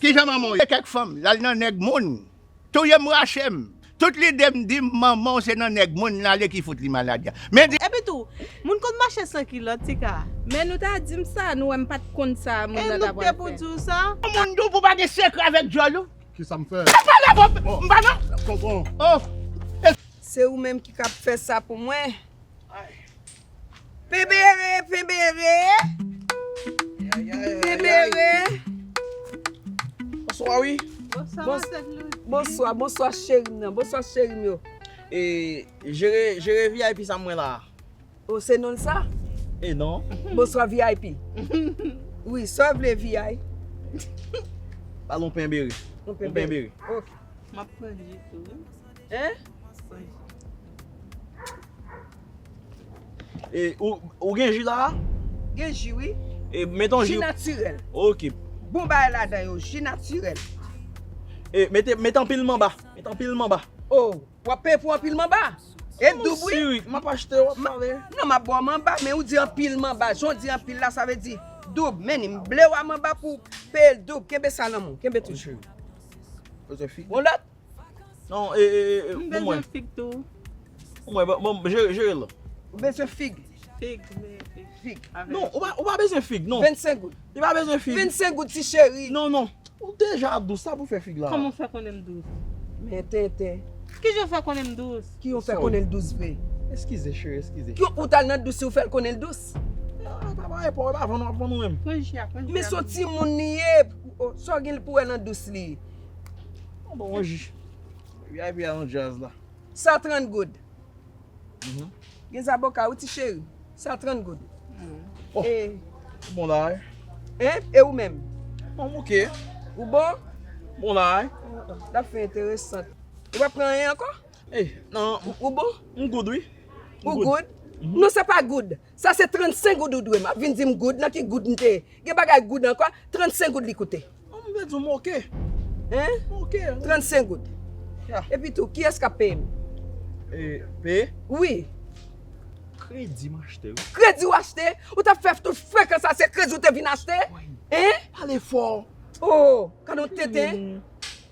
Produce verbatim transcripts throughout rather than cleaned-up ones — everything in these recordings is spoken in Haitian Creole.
Kijan manman w ye? Kèk fanm, l al nan nèg moun. Touye m, rache m. Tout lide m di m manman w se nan nèg moun l ale ki fout li maladi a. Men di. Epi tou, moun konn mache san kilòt, Tika. Men nou ta di m sa, nou wè m pa t konn sa moun nan ta pral fè. E nou te pou di w sa? Moun di w pou pa gen sekrè avèk djòl ou. Kisa m fè? Pa pale avè m, m pa nan. Tonton. Oh. Se ou menm ki k ap fè sa pou mwen. Penbere, penbere. Penbere. Bonswa, wi. Bonswa, Matant Lou. Bonswa, bonswa, cheri m nan. Bonswa, cheri m yo. E, jere, jere V I P sa mwen la. O, se non l sa? E non. Bonswa, V I P. Wi, sa w vle, V I P? Pale yon penbere. Yon penbere. Ok. M ap pran ji tou, wi. Hein? E, ou, ou gen ji la? Gen ji, wi. E, met yon ji. Ji natirèl. Ok. Bon bagay ladan yo, ji natirèl. E, mete, met anpil manba. Met anpil manba. Oh, w ap peye pou anpil manba? E doub, wi. Si, m ap achte, w ap pale. Non, m ap ba w manba, men ou di anpil manba. Jan w di anpil la, sa vle di doub. Men ni m ble w a manba pou peye l doub. Kenbe sa nan men w. Kenbe toujou. Yon lòt? Non, e, e, e, e, m bezwen fig tou. Bon, mwen, bon, bon, jere, jere l. Ou bezwen fig? Fig, men fig. Fig. Non, ou pa, ou pa bezwen fig, non. Vennsenk goud. Li pa bezwen fig. Vennsenk goud, ti cheri. Non, non. Ou deja dous, sa pou fè fig la. Kòman w fè konnen m dous? Men tenten. Kijan w fè konnen m dous? Kijan w fè konnen l dous vre? Eskize, cheri, eskize. Ki ou t al nan dous si w fè l konnen l dous? Ah, pa, pa, pa, pa vann, pa vann ou menm. Pran ji a, pran ji a. Men se yon timoun li ye. Oh, sa w gen pou wè nan dous li? Bon, bon, ji. V I P a nan djaz la. Sa trant goud. Mhm. Gen zaboka, wi, ti cheri. Sa trant goud. Oh. E bon la, wi. Hein? E ou menm? Bon, m ok. Ou bon? Bon la, wi. Oh, oh. L ap fè enteresan. Ou pa pran anyen ankò? Eh, non. Ou, ou bon? M good, wi. Ou good? Mhm. Non, sa pa good. Sa se trannsenk goud ou dwe m. Ap vin di m goud, nan ki goud m te ye? Gen bagay goud ankò? Trannsenk goud li koute. An, m vle di w m oke. Hein? M oke. Trannsenk goud. Ya. Epi tou, kiyès k ap peye m? E, peye? Wi. Kredi m achte, wi. Kredi w achte? Ou t ap fè tout frekan sa, se kredi w te vin achte? Wi. Hein? Pale fò. Oh, gade yon tenten.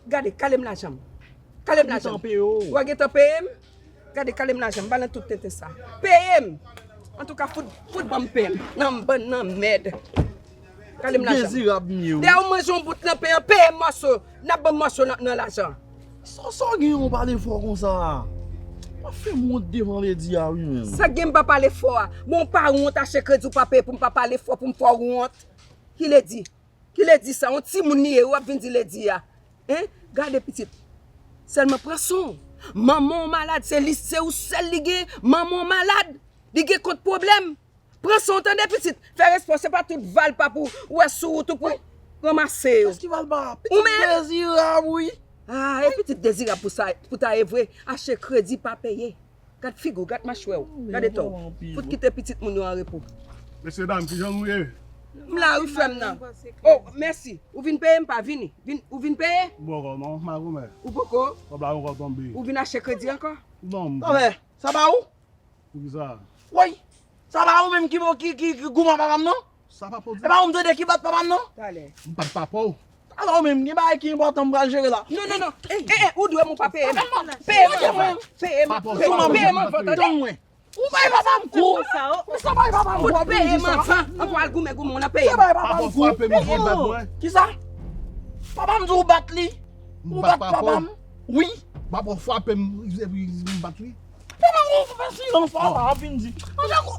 Gade, kale m lajan m. Kale m lajan m. Ou a gentan peye m? Gade, kale m lajan m, ba nan tout tenten sa. Peye m! Antouka, fout, fout ban m pen m. Nan m ban nan mèd. Kale m lajan m. Dezirab m ye, wi. Dèyè ou manje yon bout nan pen an, peye m mòso. N ap ban m mòso nan, nan lajan. Sa, sa w gen yon pale fò konsa? W ap fè m wont devan ledi a, wi, menm. Sa gen m pa pale fò a? Bon, w pa wont achte kredi, w pa peye pou m pa pale fò, pou m fè w wont? Ki ledi? Ki ledi sa? Yon timoun li ye, w ap vin di ledi a. Hein? Gade pitit. Sèlman pran swen w. Manman w malad, se li, se ou sèl li gen. Manman w malad, li gen kont pwoblèm. Pran swen w, tande pitit. Fè respè w, se pa tout valpa pou w wè sou wout ou pou ranmase yo. Kiyès ki valpa? Pitit dezirab, wi. Ah, e pitit dezirab pou sa, pou ta ye vre. Achte kredi, pa peye. Gad figi w, gad machwè w, gade to w. Fout kite pitit moun yo an repo. Mesye dam, kijan nou ye? M la wi, frè m nan. Oh, mèsi. Ou vin peye m pa vini? Vin, ou vin peye? M poko non, makomè. Ou poko? Kòb la poko tonbe. Ou vin achte kredi ankò? Non, m... Makomè, sa pa ou? Poukisa? Woy! Sa pa ou menm ki, ki, ki, ki goumen papa m non? Sa papa w di? E pa ou m tande ki bat papa m non? Talè. M bat papa w? Alò menm, gen bagay ki enpòtan m pral jere la. Non, non, non. Eh, eh, ou dwe m ou pa peye m. Peye m anvan. Peye m. Papa w, peye m anvan, tande. Tann mwen. Ou bay papa m kou. Ou sa bay papa m kou. Peye m anvan. Anvan al goumen goumen, ou nan peye m. Sa bay papa m kou. Papa w frape m, ou frape mwen. Kisa? Papa m di ou bat li. Ou bat papa m. Wi. Papa w frape m, epi m bat li. Papa m, ou fè silans, papa ap vin di. Manje kwa,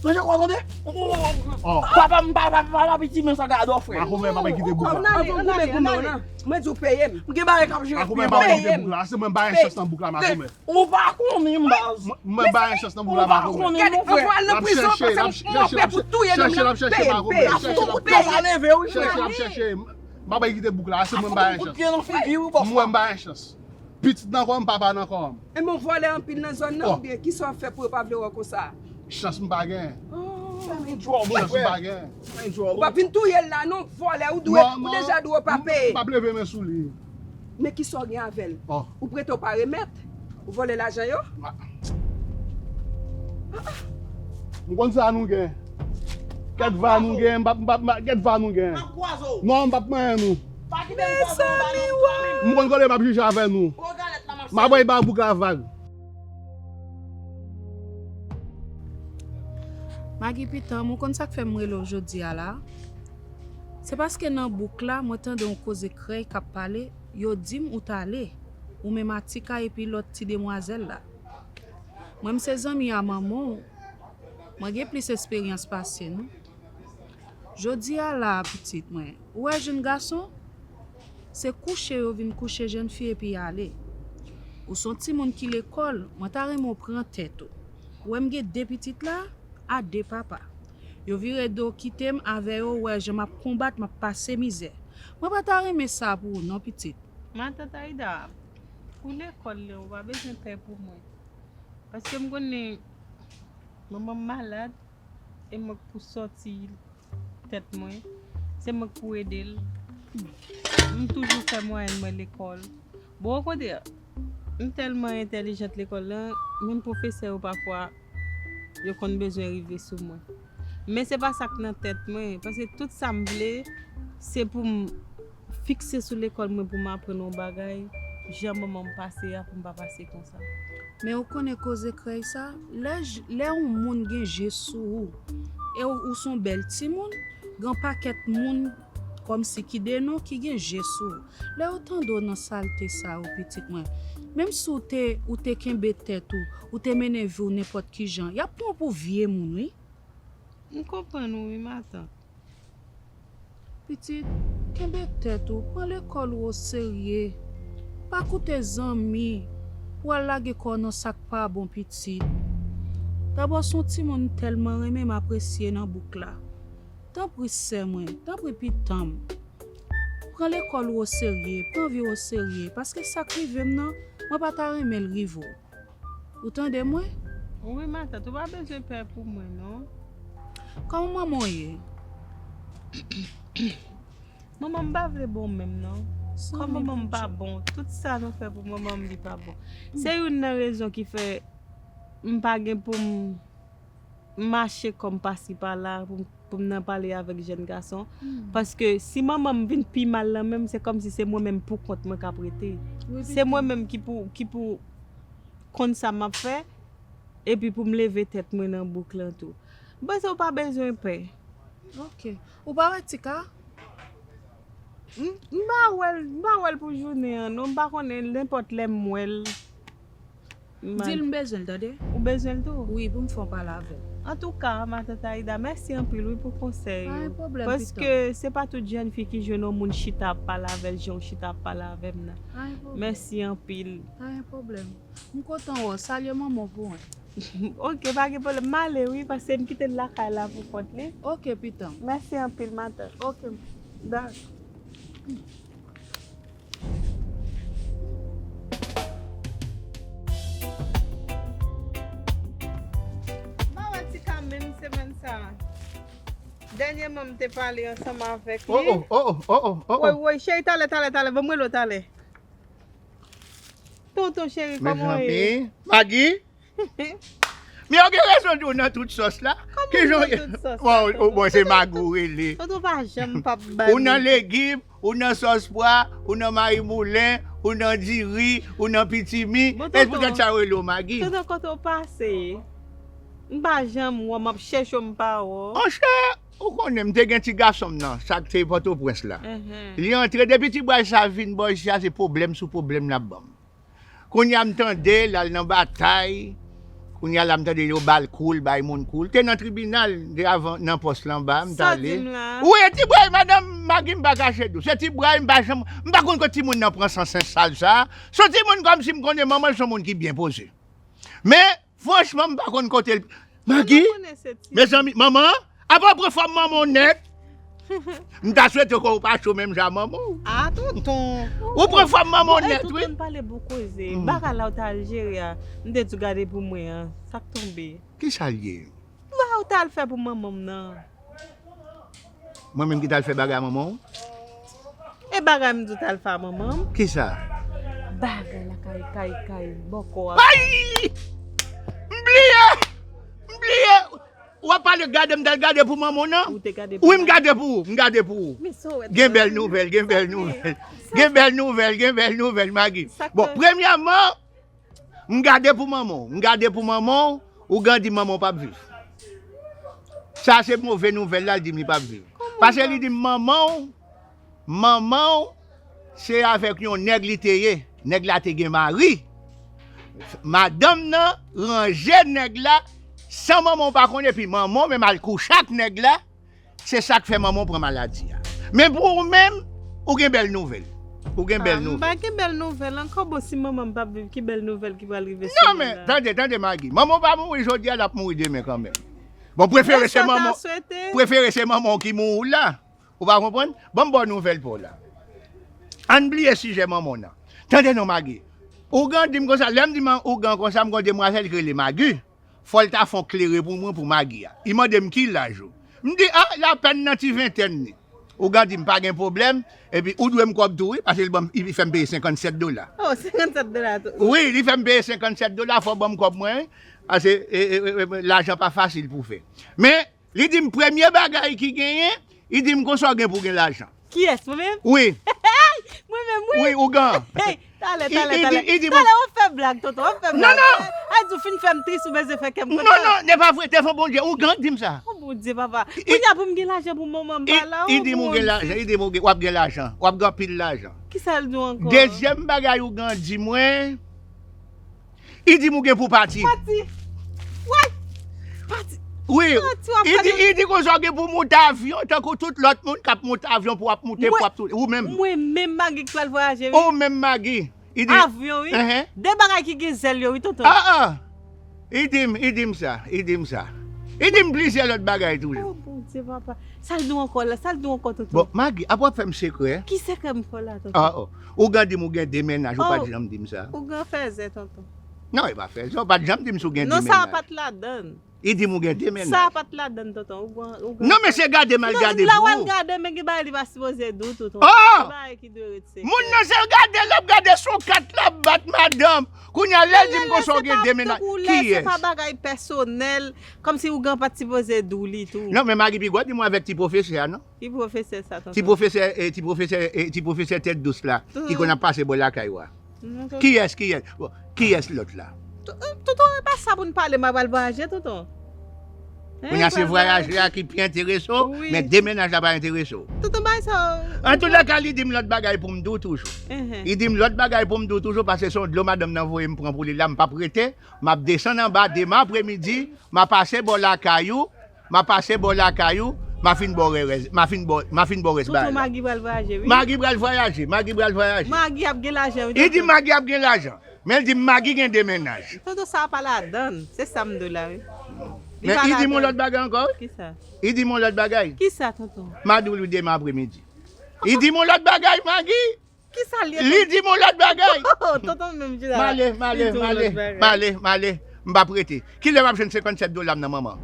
manje kwa, tande? Oh. Papa m, papa, papa, piti men sa gade w, frè. Makomè, papa kite bouk la. Ann ale, ann ale, ann ale. Mwen di w peye m. M gen bagay k ap jere. Makomè, papa kite bouk la. Se mwen bay chans nan bouk la, makomè. Ou pa konnen m baz. Mwen bay chans nan bouk la, makomè. Gade, anvo al nan prizon, paske m pè pou touye nonm nan. Peye m, peye m. Chèche, l ap chèche, makomè. Chèche, l ap chèche. Papa leve, wi, frè. Chèche, l ap chèche. Papa kite bouk la. Se mwen bay chans. Mwen bay chans. Pitit nan kò m, papa nan kò m. Enben w vòlè anpil nan zòn nan oubyen kisa w ap fè pou yo pa vle wè w konsa? Chans m pa gen. Chans m pa gen. Ou pa vin touye l la non, vòlè, ou dwe, ou deja dwe w pa peye. M p ap leve men sou li. Men kisa w gen avè l? Ou prete w pa remèt? Ou vòlè lajan yo? M konn sa nou gen. Kèt va nou gen, m p ap, m p ap, kèt va nou gen. Non, m p ap manyen nou. M konn kote m ap jije avè nou. M ap bay ba bouk la vag. Magi Pitanm, ou konn sa k fè m rele w jodi a la? Se paske nan bouk la, mwen tande yon koze krèy k ap pale, yo di m ou t ale, ou menm a Tika epi lòt ti demwazèl la. Mwen, m se zanmi a manman w, mwen gen plis esperyans pase nou. Jodi a la a, pitit mwen, ou wè jenn gason? Se kouche yo vin kouche jenn fi epi y ale. Ou s on timoun ki lekòl, mwen ta renmen w pran tèt ou. Ou wè m gen de pitit la, a de papa. Yo vire do kite m avè yo, ou wè jan m ap konbat, m ap pase mizè. Mwen pa ta renmen sa pou ou non, pitit. Matant Aida, pou lekòl li, ou pa bezwen pè pou mwen. Paske m konnen manman m malad, e mwen k pou sòti tèt mwen, se mwen k pou ede l. M toujou fè mwayenn mwen lekòl. Bon, okontrè, m tèlman entèlijant lekòl lan, menm pwofesè yo pafwa, yo konn bezwen rive sou mwen. Men se pa sa k nan tèt mwen, paske tout sa m vle, se pou m fikse sou lekòl mwen pou m aprann yon bagay, jan manman m pase a pou m pa pase konsa. Men ou konnen koze krèy sa, lè j- lè yon moun gen je sou ou, e ou, ou s on bèl timoun, gen yon pakèt moun kòmsi ki de non ki gen je sou ou. Lè yo tande w nan salte sa yo, pitit mwen, menm si w te, ou te kenbe tèt ou, ou te mennen vi w nenpòt ki jan, y ap pran w pou vye moun, wi. M konprann ou wi, matant. Pitit, kenbe tèt ou, pran lekòl ou oserye. Pa koute zanmi pou al lage kò w nan sa k pa bon, pitit. Dabò, s on timoun m tèlman renmen, m apresye nan bouk la. Tanpri, sè mwen, tanpri, pitanm. Pran lekòl ou oserye, pran vi w oserye, paske sa k rive m nan, mwen pa ta renmen l rive w. Ou tande mwen? Wi, matant, ou pa bezwen pè pou mwen, non. Kòman manman w ye? Manman m pa vle bon menm, non. Kòm manman m pa bon, tout sa nou fè pou manman m, li pa bon. Se youn nan rezon ki fè m pa gen pou m mache kòm pasi pala, pou m pou m nan pale avèk jèn gason. Paske si manman m vin pi mal nan men m, se kòmsi se mwen menm poukont mwen k ap rete. Se mwen menm ki pou ki pou konn sa m ap fè, epi pou m leve tèt mwen nan bouk lan tou. M panse ou pa bezwen pè. Ok. Ou pa wè Tika? M m pa wè l, m pa wè l pou jounen an, non. M pa konnen, nenpòt lè m wè l. Di l m bezwen l, tande? Ou bezwen l tou? Wi, pou m fè yon pale avè l. Antouka, matant Aida, mèsi anpil wi pou konsèy Pa yo. gen pwoblèm, Paske se pa tout jèn fi ki jwenn yon moun chita ap pale avè l jan w chita ap pale avè m nan. Pa gen pwoblèm. Mèsi anpil. Pa gen pwoblèm. M kontan wè w. Salye manman w pou mwen. Ok, pa gen pwoblèm. M ale wi, paske m kite l lakay la pou kont li. Ok, pitanm. Mèsi anpil, matant. Ok. Dakò. M pa wè Tika menm semèn sa a. Dènyèman, m te pale ansanm avèk li. Oh, oh, oh, oh, oh, oh, Woy, oh. Woy, cheri, talè, talè, talè. Ban m rele w talè. Tonton cheri, kòman w ye? Mezanmi, Magi. Men yo gen rezon di w nan tout sòs la. Ki jan w ye? Tout sòs la, Bon, tonton. Bon, se Magi w rele. Tonton pa janm p ap bay. Ou nan legim, ou nan sòs pwa, ou nan mayi moulen, ou nan diri, ou nan pitimi. Bon, E poutèt sa yo rele w Magi. Tonton, kote w pase? M pa janm wè w, m ap chèche w, m pa wè w. Monchè, ou konnen m te gen ti gason m nan, sa k te Pòtoprens la. Enhen. Li antre, depi ti bway sa vin bò isi a, se pwoblèm sou pwoblèm l ap ban m. Kounye a m tande l al nan batay. Kounye a la m tande yo ba l kou, l bay moun kou. L te nan tribinal de avan nan pòs lan ba, m t Sa ale. di m la? Wi, e ti bway, madanm Magi, m pa kache di w. Se ti bway, m pa janm, m pa konn kot timoun nan pran sans sal sa. Se yon timoun kòmsi m konnen manman l se yon moun ki byen poze. Men, franchman, m pa konn kote l. Magi, Konnen se ti- mezanmi, manman, apa w pran fòm manman w nèt? M ta swete ke w pa cho menm jan manman w. Ah, tonton. Ou pran fòm manman w Bon, nèt, tonton, wi. N pale bou koze. Mm. Bagay la ou t al jere a, m te di w gade pou mwen an. Sa k tonbe? Ki sa l ye? Bagay ou t al fè pou manman m nan. Mwen menm ki t al fè bagay a manman w? E bagay m di w t al fè a manman m? Ki sa? Bagay la kay, kay, kay, bòkò a. Ay! M bliye! M bliye! W ap pale gade m t al gade pou manman w nan? Ou te gade pou Wi, m gade pou ou, m gade pou ou. Men sa w wè Gen bèl nouvèl, gen bèl nouvèl. Gen bèl nouvèl, gen bèl nouvèl, Magi. Sa k Bon, fè? Premyèman, m gade pou manman w, m gade pou manman w, ougan di manman w p ap viv. Sa se move nouvèl la, l di m li p ap viv. Kòman Paske sa? li di m manman w, manman w, se avèk yon nèg li te ye. Nèg la te gen mari. Madanm nan ranje nèg la san manman w pa konnen, epi manman w menm al kouche ak nèg la. Se sa k fè manman w pran maladi a. Men pou ou menm, ou gen bèl nouvèl. Ou gen bèl Ah, m nouvèl. pa gen bèl nouvèl ankò. Bon, si manman m p ap viv, ki bèl nouvèl ki pral rive sou Non, li men, la? tande, tande, Magi. Manman w pa mouri jodi a, l ap mouri demen kanmenm. Bon, prefere Men se sa w ta manman, swete. prefere se manman w ki mouri la. Ou pa konprann? Ban m ba w nouvèl pa w la. Ann bliye sijè manman w nan. Tande non, Magi. Ougan di m konsa, lè m di man, ougan konsa, m gon demwazèl ki rele Magi. Fò l ta fè yon klere pou mwen pou Magi a. Li mande m ki laj ou. M di, ah, l apèn nan ti ventèn li. Ougan di m pa gen pwoblèm, epi ou dwe m kòb tou, wi, paske li ban m, li fè m peye senkannsèt dola. Oh, senkannsèt dola tou. Wi, li fè m peye senkannsèt dola, fò w ban m kòb mwen, wi. Paske e, e, e, e, lajan pa fasil pou fè. Men, li di m premye bagay ki genyen, li di m konsa w gen pou w gen lajan. Kiyès, mwen menm? Wi. Mwen menm, wi. Wi, ougan. Hey, talè, Li- talè, li di- talè. li di Talè, w ap fè blag, tonton, w ap fè Non, blag. non. Ay, di w fin fè m tris, ou bezwen fè kè m Non, kontan. non, se pa vre, devan Bondye, ougan di m sa. Oh, Bondye, papa. I- Kounye a pou m gen lajan pou manman m Li pa la, li oh, di m ou gen Bondye. lajan, li di m ou gen- w ap gen lajan, w ap gen anpil lajan. Kisa l di w ankò? Dezyèm bagay ougan di mwen, li di m ou gen pou pati. Pati. Way. Pati. Wi, Pati, w ap li di, pati. li di konsa w gen pou monte avyon, tankou tout lòt moun k ap monte avyon pou w ap monte, pou w ap tou, ou menm. Mwen menm Magi k pral vwayaje, wi. Ou menm Magi. Li di, Avyon, wi. Enhen. De bagay ki gen zèl yo, wi, tonton. Ah, ah. Li di m, li di m sa, li di m sa. Li di m plizyè lòt bagay toujou. Oh, Bondye, papa. Sa l di w ankò la? Sa l di w ankò, tonton? Bon, Magi, apa w ap fè m sekrè? Ki sekrè m fè w la, tonton? Ah, oh. Ougan di m ou gen de mennaj, ou pa t Oh. janm di m sa. Ougan fèzè, tonton. Non, e pa fèzè, ou pa t janm di m si w gen de Non, sa mennaj. pa t ladann. Li di m ou gen de mennaj. Sa pa t ladann, tonton. Ougan, ougan Non, men se gade m al Tonton, gade la pou w al ou. gade, men gen bagay li pa sipoze di w, tonton. Oh! Gen bagay ki dwe ret sekrè. Moun nan se gade l ap gade sou kat l ap bat madanm. Kounye a, lè l di m Lè konsa w se gen pa de mennaj. tankou lè se Kiyès? pa bagay pèsonèl, kòmsi ougan pa t sipoze di w li tou. Non, men Magi pi gwo di m avèk ti pwofesè a, non? Ki pwofesè sa, tonton? Ti pwofesè, eh, ti pwofesè, eh, ti pwofesè tèt dous la, ki Tonton. konn ap pase bò lakay ou a. Non, tonton. Kiyès, kiyès? Bon, kiyès lòt la? To- eh, Tonton, e pa sa pou n pale, m ap al vwayaje, tonton. Kounye a se vwayaje a ki pi enterese w, Wi. men demennaj la pa enterese w. Tonton, bay sa. Antoulèka, li di m lòt bagay pou m di w toujou. Enhen. Li di m lòt bagay pou m di w toujou, paske se yon dlo madanm nan voye m pran pou li la, m p ap rete, m ap desann anba demen apremidi, m a pase bò lakay ou, m a pase bò lakay ou, m a fin ba w rès, m a fin ba w, m a fin ba w rès bagay Tonton la. Magi pral vwayaje, wi. Magi pral vwayaje, Magi pral vwayaje. Magi ap gen lajan, wi, Li di tonton. Magi ap gen lajan. Men l di m Magi gen de mennaj. Tonton, sa pa ladann. Se sa m di w la, wi. Li Men pa li di m yon ladann. lòt bagay ankò, wi. Kisa? Li di m yon lòt bagay. Kisa, tonton? M a di w li demen apremidi. Li di m yon lòt bagay, Magi. Kisa l ye, Li tonton? di m yon lòt bagay. Tonton menm chita M ale, m ale, Li di m yon male, lòt bagay. male, male. M p ap rete. Kilè m ap jwenn senkannsèt dola m nan manman?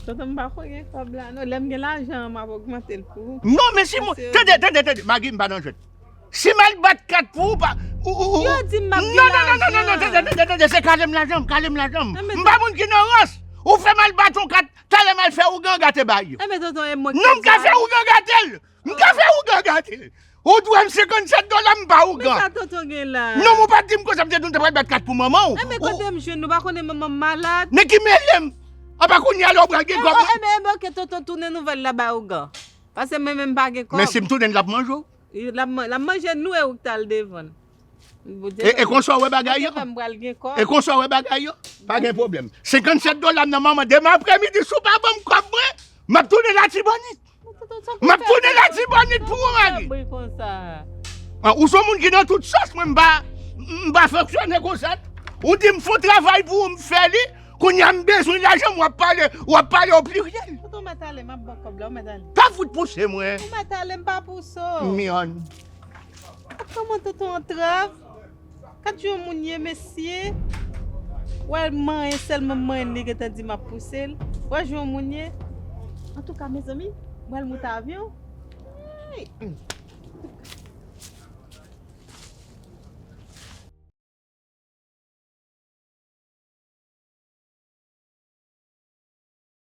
Tonton, m pa ko gen kòb la, non. Lè m gen lajan an, m ap ogmante l pou ou. Non, men si mwen, Mesye, tande, tande, tande, Magi, m pa nan jwèt. Si m al bat kat pou ou, pa, ou, ou, ou, Yo di m m ap gen non, non, non, non, lajan. non, non, tande, tande, tande, se kale m lajan m, kale m lajan m. Enben, M pa moun ki nan rans. Ou fè m al bat yon kat, talè m al fè ougan gate bay yo. Enben, tonton, e mwen ki Non, m ka fè ougan gate l. M ka fè ougan gate l. Ou dwe m senkannsèt dola, m pa ougan. Men sa tonton gen la? Non, ou pa t di m konsa, m te di w m te pral bat kat pou manman w. Enben, Ou- kote m jwenn nou? Pa konnen manman m malad? Men ki mele m? Apa kounye a lè w pral gen kòb? Enben, enben, oke, tonton, tounen nouvèl la ba ougan. Paske mwen menm m pa gen kòb. Men si m tounen l, l ap manje w. L ap man- l ap manje nou e ou k t al devan l. Bondye E, e fè m konsa w wè bagay yo? Bondye fè m pral gen kòb. E konsa w wè bagay yo? Pa gen pwoblèm. Senkannsèt dola m nan manman, demen apremidi, si w pa ban m kòb mwen, m ap tounen Latibonit. Tonton, sa pou M ap fè tounen bri Latibonit pou ou, konsa? Magi. Bri konsa. Ah, ou se yon moun ki nan tout sòs, mwen m pa, m pa fonksyone konsa. Ou di m fè yon travay pou ou, m fè li. Kounye a m bezwen lajan, w ap pale, w ap pale o pliryèl. Tonton, w mèt ale, m ap ba w kòb la, w mèt ale. Pa fout pouse mwen. Ou mèt ale, m pa pouse w. Myon. Kòman tonton antrav? Gad jan yon moun ye, mesye. W al manyen, sèlman manyen li gentan di m ap pouse l. W al jwenn yon moun ye. Antouka, mezanmi, m pral monte avyon. Hey!